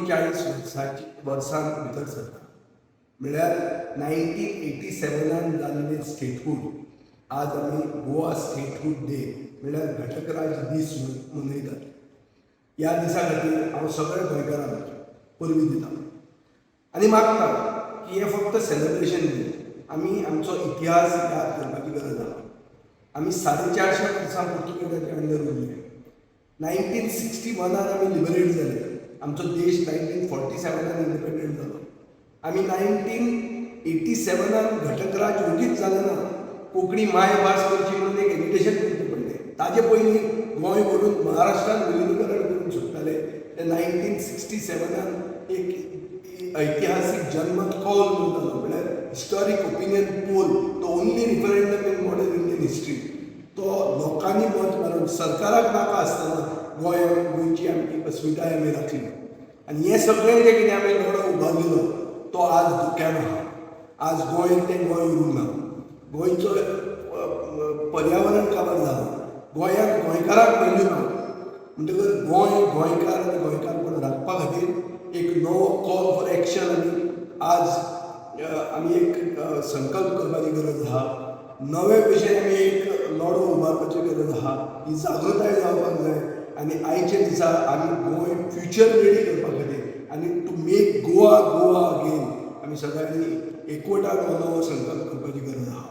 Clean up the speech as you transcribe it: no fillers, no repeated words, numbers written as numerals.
39 वर्सांची वर्सां भितर सरता. म्हळ्यार 1987 त जाल्लें स्टेटहूड आज आमी गोवा स्टेटहूड डे, म्हळ्यार घटक राज्य दीस म्हणून मनयतात. ह्या दिसा खातीर हांव सगळ्या गोंयकारांक परबीं दिता आनी मागता की हें फक्त सेलिब्रेशन न्ही, आमी आमचो इतिहास याद करपाची गरज आसा. आमी 450 वर्सां पुर्तुगेजाच्या अंडर उरले. 1961 त आमी लिबरेट जाले. आमचो देश 1947 त इंडिपेंडंट जालो. आमी 1987 त घटक राज्य ओगीच जालें ना. कोंकणी मायभास करची म्हणून एक एजिटेशन करचें पडलें. ताजे पयलीं गोंय व्हरून महाराष्ट्रान विलिनीकरण करूंक सोदताले. ते 1967 त एक ऐतिहासीक जनमत कौल म्हणून जालो, म्हळ्यार historic opinion poll, the only referendum in modern Indian history. तो लोकांनी मत मारून, सरकाराक नाका आसतना गोंयांत गोंयची आमची अस्मिताय आमी राखली. आनी हें सगळें जें कितें आमी लढो उबारलेलो, तो आज धोक्यान आहा. आज गोंय तें गोंय उरूंक ना. गोंयचो पर्यावरण काबार जाला. गोंयांत गोंयकाराक व्हॅल्यू ना. म्हणटकर गोंय, गोंयकार आनी गोंयकारपण राखपा खातीर एक नवो कॉल फॉर एक्शन आमी आज आमी एक संकल्प करपाची गरज आहा. नवे भशेन आमी एक लढो उबारपाची गरज आहा. ही जागृताय जावपाक जाय आनी आयच्या दिसा आमी गोंय फ्युचर रेडी करपा खातीर आनी to make Goa Goa again, आमी सगळ्यांनी एकवटान हो नवो संकल्प करपाची गरज आहा.